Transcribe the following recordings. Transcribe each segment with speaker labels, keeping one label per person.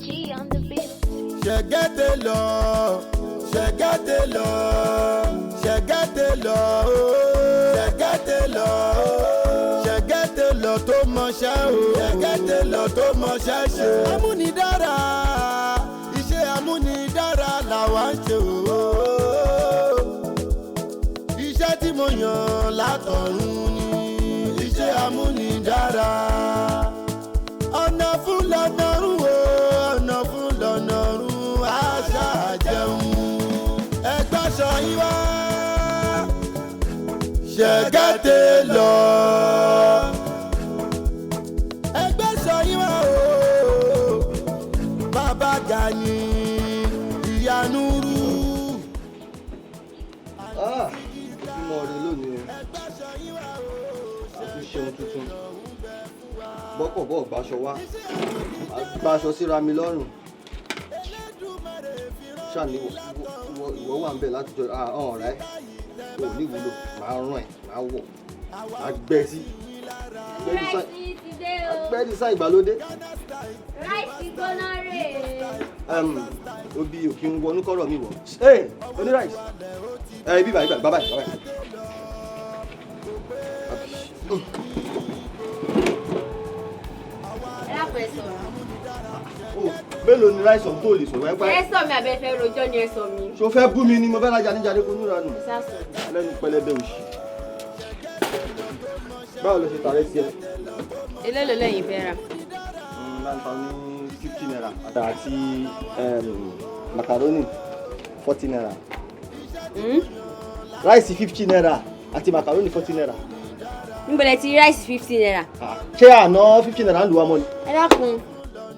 Speaker 1: G on the beat.
Speaker 2: Ṣẹ̀gẹ́tẹ̀ lọ, ṣẹ̀gẹ́tẹ̀ lọ, ṣẹ̀gẹ́tẹ̀ lọ, ooo. Ṣẹ̀gẹ́tẹ̀ lọ, ṣẹ̀gẹ́tẹ̀ lọ tó mọṣẹ́ o, ṣẹ̀gẹ́tẹ̀ lọ tó mọṣẹ́ ṣe. Amúnidára, iṣẹ́ amúnidára làwa ń ṣe o. Iṣẹ́ tí mo yàn látọ̀run ni iṣẹ́ amúnidára. Ọ̀nà fún lọ́nà rún o, ọ̀nà fún lọ́nà rún, àṣà jẹun. Ẹgbẹ́ aṣọ yín wá. Ṣẹ̀gẹ́tẹ̀ lọ. Ẹgbẹ́ aṣọ yín wá o. Bàbá Gani ìyanu rú.
Speaker 3: Ah, ojúmọ́ ire lónìí o. A tún ṣe ohun tuntun. Bọ́kọ̀ bọ́ gbaṣọ wá. A gbaṣọ síra mi lọ́rùn. Ṣáà ní ìwọ wà ń bẹ̀ láti jọ ọ̀hún rẹ̀. O ò ní ìwúlò, màá rán ẹ̀, màá wọ̀, màá gbẹ sí.
Speaker 4: Ráìsì ti dé o.
Speaker 3: Gbẹ́ ní sáà ìgbàlódé.
Speaker 4: Ráìsì gbóná rè é.
Speaker 3: Obi ò kí ń wọnú kọ́rọ̀ mi wọ̀. Ẹ oní ráìsì. Ẹ bíbà bíbà bàbá bàbá.
Speaker 4: Ẹ lápẹ̀ sọ̀rọ̀.
Speaker 3: Mélòó ni ráìsì ọ̀hún tó lè sọ̀rọ̀ ẹ pẹ́?
Speaker 4: Ẹ sọ mi àbẹ fẹ́ rojọ́ ni ẹ sọ mi.
Speaker 3: Ṣo fẹ́ bú mi ni mo fẹ́ rajà níjàre kó núra nù?
Speaker 4: Ẹ sá sọ̀rọ̀.
Speaker 3: Lẹ́nu pẹlẹbẹ òṣì. Báwo ló ṣe tààrẹ sí ẹ?
Speaker 4: Èló ló lẹ́yìn fẹ́ rà?
Speaker 3: Láǹtà ní 50 naira àti macaroni 40 naira. Ráìsì 50 naira àti macaroni 40 naira.
Speaker 4: Níbo lẹ ti rí ráìsì 50 naira?
Speaker 3: Ṣé àná 50 naira ń lù wá mọ́ ni?
Speaker 4: Ẹ dákun.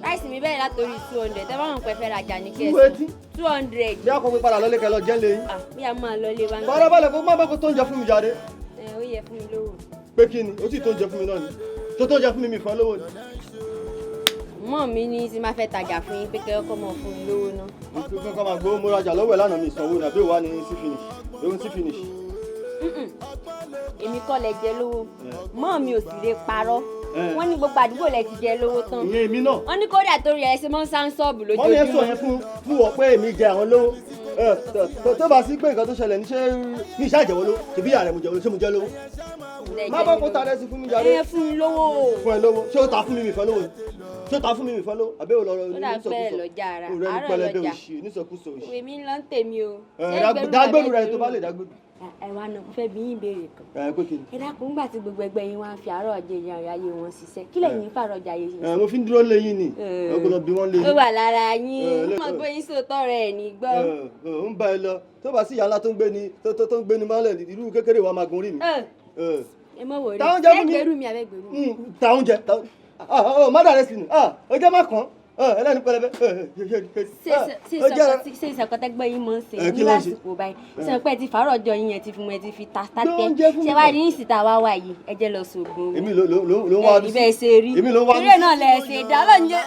Speaker 4: Ráìsì mi bẹ̀rẹ̀ látòrí 200. Tẹ́ bá wọn pẹ́ fẹ́ rajà ní
Speaker 3: Two
Speaker 4: kẹ́sì.
Speaker 3: eighty?
Speaker 4: 200.
Speaker 3: Bí a kò pé padà lọ́lé kẹ lọ jẹ́ lẹ́yìn.
Speaker 4: Bí a máa lọ ilé wa ń gbà.
Speaker 3: Farabalẹ̀ kó má bá kó tó ń jẹ fún mi jáde.
Speaker 4: Ẹ ó yẹ fún mi lówó.
Speaker 3: Pé kí ni? Ó sì tó ń jẹ fún mi náà ni. Tó tó ń jẹ fún mi mi fún ẹ lówó ni.
Speaker 4: Mọ́ mi ní tí máa fẹ́ tajà fún yín pé kẹ́ ọkọ mọ̀ fún mi lówó náà.
Speaker 3: Mo fi kọ́kọ́ máa gbowó mo rajà lọ́wọ́ ẹ̀ lánàá mi ìsanwó ni àbí òwá ni sí finish. Èwo sí finish.
Speaker 4: Èmi kọ́ lẹ jẹ lówó. Mọ́ mi ò sì lè parọ́. Wọ́n ní gbogbo àdúgbò lẹ ti jẹ lówó tán.
Speaker 3: Ìyẹn èmi náà.
Speaker 4: Wọ́n ní kódà torí ẹ ṣe mọ́ sáńsọ́ọ̀bù
Speaker 3: Wọ́n ní ẹ sọ
Speaker 4: lójoojúmọ́.
Speaker 3: yẹn fún ọ pé èmi jẹ àwọn lówó. Tó bá sí pé nǹkan tó ṣẹlẹ̀ ní ṣé mi ìṣe àjẹwò lówó ṣèbí ìyá rẹ̀ mo jẹ lówó ṣé mo jẹ lówó. Má bá kó ta rẹ sí fún mi jáde.
Speaker 4: Ẹ fún mi lówó.
Speaker 3: Fún ẹ lówó. Ṣé o ta fún mi mi fẹ́ lówó ni? Ṣé o ta fún mi mi fẹ́ lówó? Àbí o lọ rẹ
Speaker 4: Ó dà pẹ́ lọ́jà ara.
Speaker 3: Òrẹ́ ní
Speaker 4: Àárọ̀
Speaker 3: pẹlẹbẹ
Speaker 4: lọ́jà.
Speaker 3: òṣì nísọkúsọ òṣì.
Speaker 4: Òwe mi ń lọ ń tèmi o.
Speaker 3: Dágbèrú rẹ tó bá lè dágbèrú.
Speaker 4: Ẹ wá náà, mo fẹ́ bi yín ìbéèrè kan.
Speaker 3: Ẹ pé kí ni?
Speaker 4: Ẹ dákun, ńgbà tí gbogbo ẹgbẹ́ yín wá ń fi àárọ̀ ọjọ́ ìyá ayé wọn ṣiṣẹ́, kí lẹ̀yin ń fàárọ̀ ọjà ayé yín?
Speaker 3: Ẹ mo fi ń dúró lé yín ni. Ẹ kò lọ bí wọ́n lé
Speaker 4: Ó
Speaker 3: yín.
Speaker 4: wà lára yín.
Speaker 3: Ẹ,
Speaker 4: Mo gbé yín sóòótọ́ rẹ̀ ní gbọ́.
Speaker 3: Ẹ, ó ń bá ẹ lọ. Tó bá sí ìyá ńlá tó ń gbé ni tó ń gbé ni mọ́lẹ̀ irú kékeré wa máa gun orí mi.
Speaker 4: Ẹ
Speaker 3: Ẹ.
Speaker 4: mọ̀ wò rí.
Speaker 3: Ta oúnjẹ fún mi.
Speaker 4: Ṣé gbèrú mi àbẹ́ gbèrú mi?
Speaker 3: Ta oúnjẹ. Má dàrẹ́ sí ni. Ó jẹ́ má kàn. Ẹlẹ́nu pẹlẹbẹ.
Speaker 4: Ṣé ìṣàkọ́tẹ́gbẹ́ yín mọ̀ ń ṣe
Speaker 3: Ẹ, kí
Speaker 4: ní
Speaker 3: ló ń ṣe?
Speaker 4: lásìkò báyìí? Ṣé pé ti fàárọ̀ ọjọ́ yín yẹn ti fi mu ẹ ti fi ta
Speaker 3: Gbé oúnjẹ
Speaker 4: tátẹ́?
Speaker 3: fún
Speaker 4: Ṣé
Speaker 3: mi
Speaker 4: wá
Speaker 3: náà.
Speaker 4: rí ìsìta wá wà yìí? Ẹ jẹ́ lọ sògùn owó.
Speaker 3: Èmi ló ń wá
Speaker 4: Ẹ rí bẹ́ẹ̀ ṣe rí.
Speaker 3: Èmi ló ń wá
Speaker 4: Torí ẹ̀ náà lẹ ṣe dá Ọlọ́run jẹ́.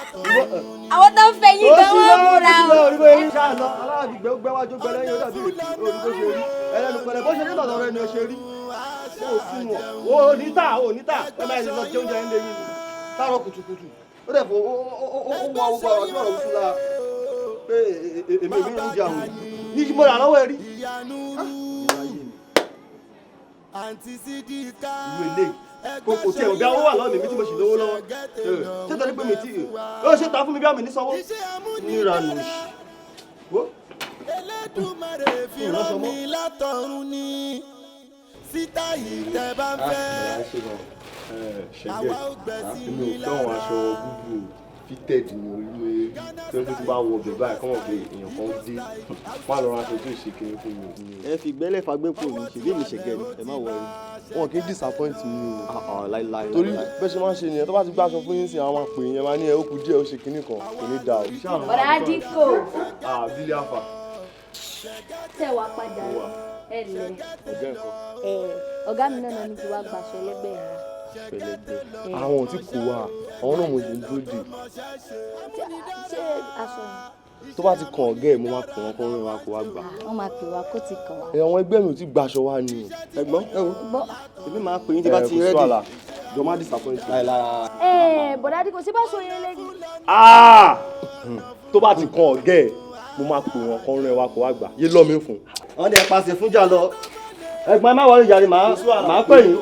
Speaker 4: Àwọn tó ń fẹ́ yín gan wọ́n múra
Speaker 3: o.
Speaker 4: o.
Speaker 3: Orí bóyá ń ṣáà lọ, aláàbí gbẹ́wájú gbẹ́lẹ́yìn ó dàbí èkó, orí bó ṣe rí. Ẹlẹ́nu pẹlẹ bó ṣe rí lọ́dọ̀ rẹ ni ó ṣe rí. Ó sún wọ̀, ó ní tà, ó ní tà, ẹ máa lọ jẹ oúnjẹ ńlẹ̀ yín ni. Táàrọ̀ kùtùkùtù, ó dẹ̀ fọ ó wọ gbogbo ọ̀rọ̀ tí ọ̀rọ̀ wúsù lára. Pé èmi ò ní oúnjẹ àwọn ní mo rà lọ́wọ́ ẹ rí.
Speaker 2: Àǹtí Sídìkà.
Speaker 3: Ìlú eléyìí kò tiẹ̀ òbí àwọn wà lọ́wọ́ mi tí mo sì lówó lọ́wọ́. Ṣé torí pé mi ti ó ṣe ta fún mi bí àmì ní sanwó? Níranù òṣì. Wo
Speaker 2: Elédùmarè fi rán mi látọ̀run ni sítáì tẹ́ bá ń fẹ́.
Speaker 5: Ṣẹ̀gẹ́,
Speaker 2: Àwa ò gbẹ̀ sí
Speaker 5: èmi ò
Speaker 2: yín
Speaker 5: fẹ́ àwọn
Speaker 2: lára.
Speaker 5: aṣọ gúgú fitted ní orí mi tó ń tó bá wọ ọbẹ̀ báyìí kọ́mọ̀ pé èèyàn kan dé má lọ ra aṣọ tó ṣe kiri fún mi.
Speaker 3: Ẹ fi gbẹ́lẹ̀ fagbépo mi ṣèbí mi ṣẹ̀gẹ́ ni ẹ má wọrí.
Speaker 5: Wọn kì í disappoint mi o.
Speaker 3: Láíláí.
Speaker 5: Torí bẹ́ẹ̀ ṣe máa ń ṣe nìyẹn, tó bá ti gbàṣọ fún yín sí àwọn máa pè yín, ẹ máa ní ẹ ó kù díẹ̀ ó ṣe kinní kan, kò ní dáa o.
Speaker 4: Bọ̀dá Díkò.
Speaker 5: Bílí àfà.
Speaker 6: Tẹ wá padà ẹ lẹ.
Speaker 5: Ọ̀gá ẹ̀kọ́.
Speaker 6: Ẹ ọ̀gá mi náà ní kí wàá gbaṣọ ẹlẹ́gbẹ́ rà.
Speaker 5: Pẹ̀lẹ́gbẹ́. Àwọn ò tí kò wá, àwọn náà mo ṣe ń dúró dè.
Speaker 6: Ṣé aṣọ yẹn?
Speaker 5: Tó bá ti kàn ọ̀gá ẹ̀, mo máa pè wọ́n kó rìn wá kó wá gbà.
Speaker 6: Wọ́n máa pè wá kó ti kàn wá.
Speaker 5: Ẹ àwọn ẹgbẹ́ mi ò tí gbaṣọ wá ni.
Speaker 3: Ẹ̀gbọ́n ẹ wo, èmi máa pè yín tí bá ti
Speaker 5: Ẹ, kò sí
Speaker 3: rẹ́dì.
Speaker 5: wàhálà. Jọ má disappoint mi. Láìlára.
Speaker 6: Ẹ bọ̀dá Díkò, ṣé bá sọ yẹn lẹ́yìn?
Speaker 5: Ah! Tó bá ti kan ọ̀gá ẹ̀, mo máa pè wọ́n kan rán ẹ wá kó wá gbà. Yé lọ́ mi fún.
Speaker 3: Wọ́n ní ẹ pàṣẹ fúnjà lọ. Ẹ̀gbọ́n, ẹ má wọlé jàre, màá pè yín.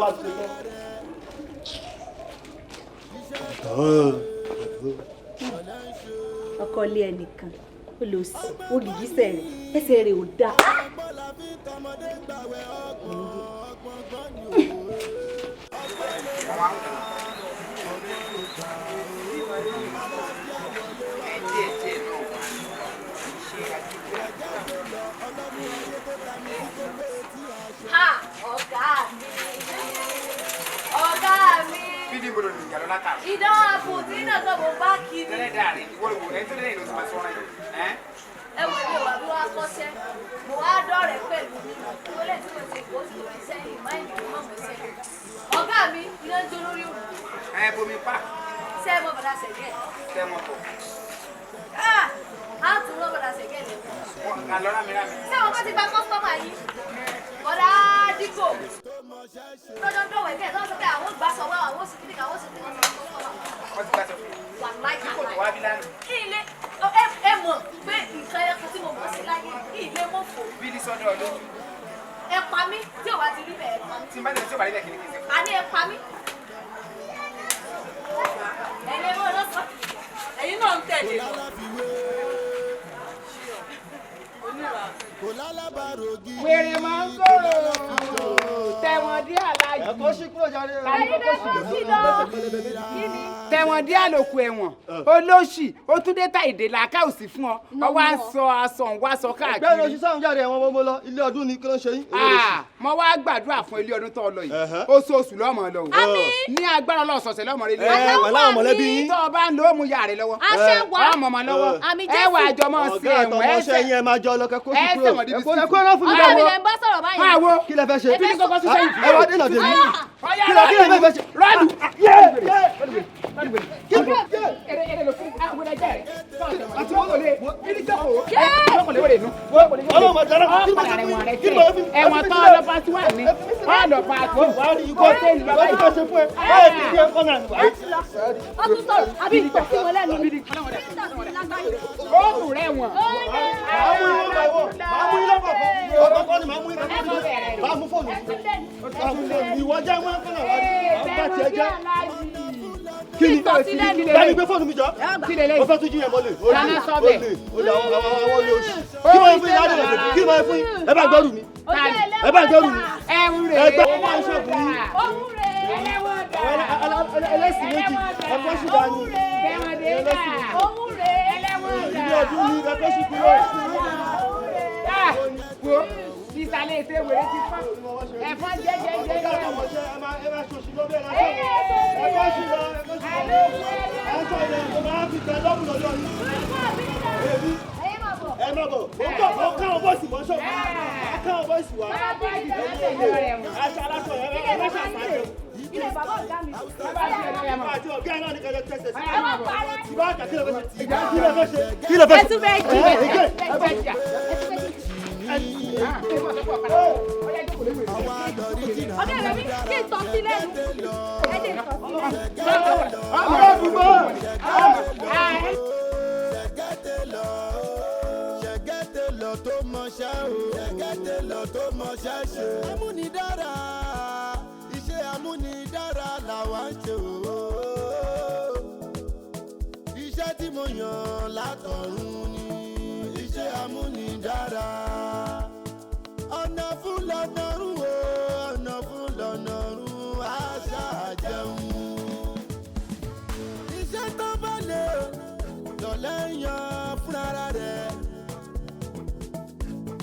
Speaker 6: Ọkọ ilé ẹnìkan ó lọ sí ó gìgísẹ̀ rẹ̀, ẹsẹ̀ rẹ̀ ò dáa. Ha! Ọ̀gá mi! Ọ̀gá mi!
Speaker 1: Fídí gbọdọ̀ ní ìjà lọ látà.
Speaker 6: Ìdán àpò tí náà tó mo bá kiri.
Speaker 1: Tẹ́lẹ̀ dáa rẹ̀ ìwọ ló ẹ̀ tẹ́lẹ̀ ló ti máa sọ̀rọ̀ yìí.
Speaker 6: Ẹ wo ilé wa bí wàá kọ́ṣẹ́. Mo wá dọ̀rẹ́ pẹ̀lú nínú. Tó lè tí mo ti kó sí omi sẹ́yìn, máìlì mi mọ̀ mọ́ sẹ́yìn. Ọ̀gá mi, iná ń jó lórí òrùlé.
Speaker 1: Ẹ bomi pa.
Speaker 6: Ṣé ẹ mọ bàdà sẹ̀gẹ̀?
Speaker 1: Tẹ́ wọn bọ̀.
Speaker 6: Á tún mọ bàdà sẹ̀gẹ̀ lẹ́kọ̀ọ́.
Speaker 1: Àlọ́ rámirámi.
Speaker 6: Ṣé wọn bá ti gba kọ́sítọ́mà yìí? Bọ̀dá Díkò. Lọ́jọ́ dọ̀wẹ̀ kẹ́ ẹ̀ lọ́sọ̀ pé àwọn gbà sọ wá, àwọn sì kíni, àwọn sì kíni, wọ́n ti gba kọ́sítọ́mà.
Speaker 1: Wọ́n ti gbà sọ fún mi.
Speaker 6: Wà láì
Speaker 1: Díkò tó wá bí lánàá.
Speaker 6: Kí ilé ẹ mọ̀ pé nǹkan ẹyọkan tí mo mọ̀ sí láyé, kí ilé mọ̀ fò.
Speaker 1: Bí ní sọ́dọ̀ lójú.
Speaker 6: Ẹ pa mí tí ò bá ti rí bẹ́ẹ̀, ẹ pa mí.
Speaker 1: Tí n bá tẹ̀lé tí ò bá rí bẹ́ẹ̀, kí ni kí n ṣe?
Speaker 6: A ní ẹ pa mí. Ẹ̀yin ẹ mọ̀ lọ́sọ̀. Ẹ̀yin náà ń tẹ̀lé lọ.
Speaker 7: Wèrè máa ń kóró tẹ̀wọ̀n dí àlàyé.
Speaker 3: Ẹ kó sí kúrò jàre.
Speaker 6: Ẹ̀yin náà kó sí lọ. Kí ni?
Speaker 7: Tẹ̀wọ̀n dí àlòkù ẹ̀wọ̀n olóṣì ó tún dé ta ìdè làákà òsì fún ọ ọ wá ń sọ aṣọ ń wá sọ
Speaker 3: Bẹ́ẹ̀ni
Speaker 7: káàkiri.
Speaker 3: oṣù sáwọn jáde ẹ̀wọ̀n gbogbo lọ ilé ọdún ni, kí ló ń ṣe yín?
Speaker 7: Ah, mo wá gbàdúrà fún ilé ọdún tó lọ yìí, oṣooṣù lọ́mọ lọ o, ní agbára ọlọ́sọ̀ọ̀sẹ̀ lọ́mọ rẹ.
Speaker 5: Ẹ wà láwọn mọ̀lẹ́bí yín.
Speaker 7: Tó o bá ń lo òmù ya rẹ lọ́wọ́,
Speaker 6: Àṣẹ wà.
Speaker 7: ọmọ ọmọ lọ́wọ́
Speaker 6: Àmì
Speaker 7: ẹ
Speaker 6: Jésù.
Speaker 7: wà àjọ mọ́ sí
Speaker 3: Ọ̀gá
Speaker 7: ẹ̀wọ̀n
Speaker 3: àtọmọṣẹ́
Speaker 7: ẹsẹ̀
Speaker 3: yín, ẹ máa jọ lọ kẹ kó sí
Speaker 7: ẹ
Speaker 3: kúrò.
Speaker 7: tẹ̀wọ̀n díbi
Speaker 3: Ẹ kó náà fún mi
Speaker 6: Ọ̀gá mi
Speaker 3: dáwọ́.
Speaker 6: lè ń bá sọ̀rọ̀ báyìí.
Speaker 7: Máa wo.
Speaker 3: Kí lẹ fẹ́ ṣe?
Speaker 7: Bí ní kọ́kọ́ sísẹ́ yìí.
Speaker 3: Ẹ wá dènà dèmí.
Speaker 7: Ọya,
Speaker 3: Kí lẹ fẹ́ ṣe?
Speaker 7: Rọ́ọ̀lù.
Speaker 3: Yé yé.
Speaker 7: Àti wọ́n lè bí jókòó. Jókòó lè wọlé nù.
Speaker 3: Ọlọ́run máa dára. Kí ni mo ṣe fún yín? Kí ni mo ṣe fún yín?
Speaker 7: Ẹ̀wọ̀n tán lọ pàtí wà ní. Wọ́n lọ pàtí.
Speaker 3: Wà á rí ikọ́ ìwọ tí mo ṣe fún ẹ. Báyọ̀ kí ni ẹ kọ́ náà?
Speaker 6: Ó tún sọ̀rọ̀ àbí ìtọ̀ sí wọn lẹ́nu.
Speaker 7: Ó tún rẹ̀ wọ̀n.
Speaker 3: Màá mú yín lọ́wọ́. Màá mú yín lọ́wọ́. Ọ̀kọ̀ọ̀kan ni màá mú yín lọ́wọ́. Màá mú fóònù. Màá mú fóònù. Ìwọ jẹ́ wọn kọ́ náà wá rí. Màá bá tiẹ̀ jẹ́. Kí ni?
Speaker 7: Kí
Speaker 3: Bá mi gbé fóònù mi jọ.
Speaker 7: Kí lélẹ́yìí?
Speaker 3: Mo fẹ́ tún jí yẹn mọ́lẹ̀. Olè,
Speaker 7: Dáná sọ bẹ́ẹ̀.
Speaker 3: olè, olè, àwọn olè oṣù. Kí wọ́n fún yín ládùn ọ̀sẹ̀? Kí wọ́n fún yín? Ẹ bá gbẹ́rù mi. Ẹ bá gbẹ́rù mi.
Speaker 7: Ẹ̀wọ̀n rẹ̀.
Speaker 3: Ẹ gbẹ́ ọmọ ìṣègùn yín.
Speaker 7: Ẹlẹ́wọ̀n dà.
Speaker 3: Àwọn ẹlẹ́sìn méjì. Ẹ̀kọ́ sì dání.
Speaker 7: Tẹ̀wọ̀n dé dà. Ẹlẹ́wọ̀n dà.
Speaker 3: Ilé ọdún ní ẹ̀kọ́ sì kúrò.
Speaker 7: Ah, wo ìsàlẹ̀ ètè wèrè ti fọ́n. Ẹ̀fọn jẹ́jẹ́jẹ́.
Speaker 3: Ọ̀gá àtọmọṣẹ́ ẹ máa ṣòṣì lọ bẹ́ẹ̀ lásán. Ẹ̀kọ́ sì lọ, ẹ̀kọ́ sì lọ. Aṣọ ilẹ̀ kò máa fi tẹ lọ́mù lọ́jọ́ yìí. Èmi ẹ má bọ̀. Mo ń bọ̀, mo ń káwọn bọ́ọ̀sì mọ́ ṣọ́ọ̀bù. Mo ń káwọn bọ́ọ̀sì wá. Aṣọ aláṣọ ẹ ẹ má ṣàṣàjọ.
Speaker 6: Ilé bàbá ọ̀gá mi.
Speaker 3: Àti ọ̀gá náà ní kẹjọ tẹsẹ̀ sí. Ìbá àkà kí lè fẹ́ ṣe? Kí lè fẹ́ ṣe? Kí lè fẹ́ ṣe?
Speaker 6: Ẹ tún fẹ́ jí.
Speaker 3: Ẹ ẹ
Speaker 7: Ẹ fẹ́ jà.
Speaker 6: Ọ̀gá rẹ̀ mi kí n tọ́ sí lẹ́nu. Ẹ jẹ́ n tọ́ sí lẹ́nu.
Speaker 3: Aládùúgbò.
Speaker 2: Ṣẹ̀gẹ́tẹ̀ lọ, ṣẹ̀gẹ́tẹ̀ lọ tó mọṣẹ́ o, ṣẹ̀gẹ́tẹ̀ lọ tó mọṣẹ́ ṣe. Amúnidára, iṣẹ́ amúnidára làwa ń ṣe o. Iṣẹ́ tí mo yàn látọ̀run ni iṣẹ́ amúnidára. Ọ̀nà fún lọ́nà rún o, ọ̀nà fún lọ́nà rún, àṣà jẹun. Iṣẹ́ tó bá lè lọ́lẹ́ yan fúnra rẹ̀.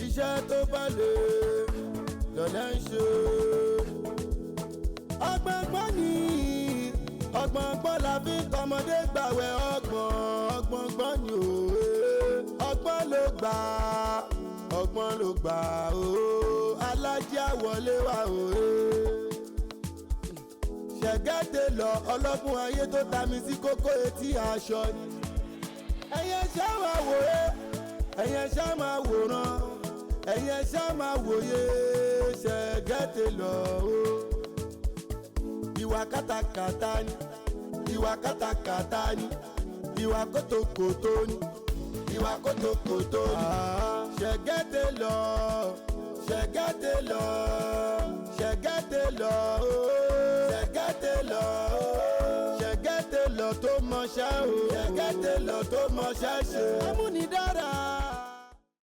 Speaker 2: Iṣẹ́ tó bá lè lọ́lẹ́ ń ṣe. Ọgbọ̀ngbọ́n ni ọgbọ̀ngbọ́n la fi ń tọmọdé gbàwẹ̀ ọgbọ̀n ọgbọ̀ngbọ́n ni òwe. Ọgbọ́n ló gbà, ọgbọ́n ló gbà o, alájà wọlé wá òwe. Ṣẹ̀gẹ́dẹ̀ lọ ọlọ́gbọ́n ayé tó ta mi sí kókó etí aṣọ ni. Ẹ̀yin ṣá máa wòye, ẹ̀yin ṣá máa wòran, ẹ̀yin ṣá máa wòye, ṣẹ̀gẹ́dẹ̀ lọ o. Ìwà kátàkátà ni, ìwà kátàkátà ni, ìwà kótókótó ni, ìwà kótókótó ni. Ṣẹ̀gẹ́tẹ̀ lọ, ṣẹ̀gẹ́tẹ̀ lọ, ṣẹ̀gẹ́tẹ̀ lọ, ṣẹ̀gẹ́tẹ̀ lọ, ṣẹ̀gẹ́tẹ̀ lọ tó mọṣẹ́ o, ṣẹ̀gẹ́tẹ̀ lọ tó mọṣẹ́ ṣe. Amúnidára.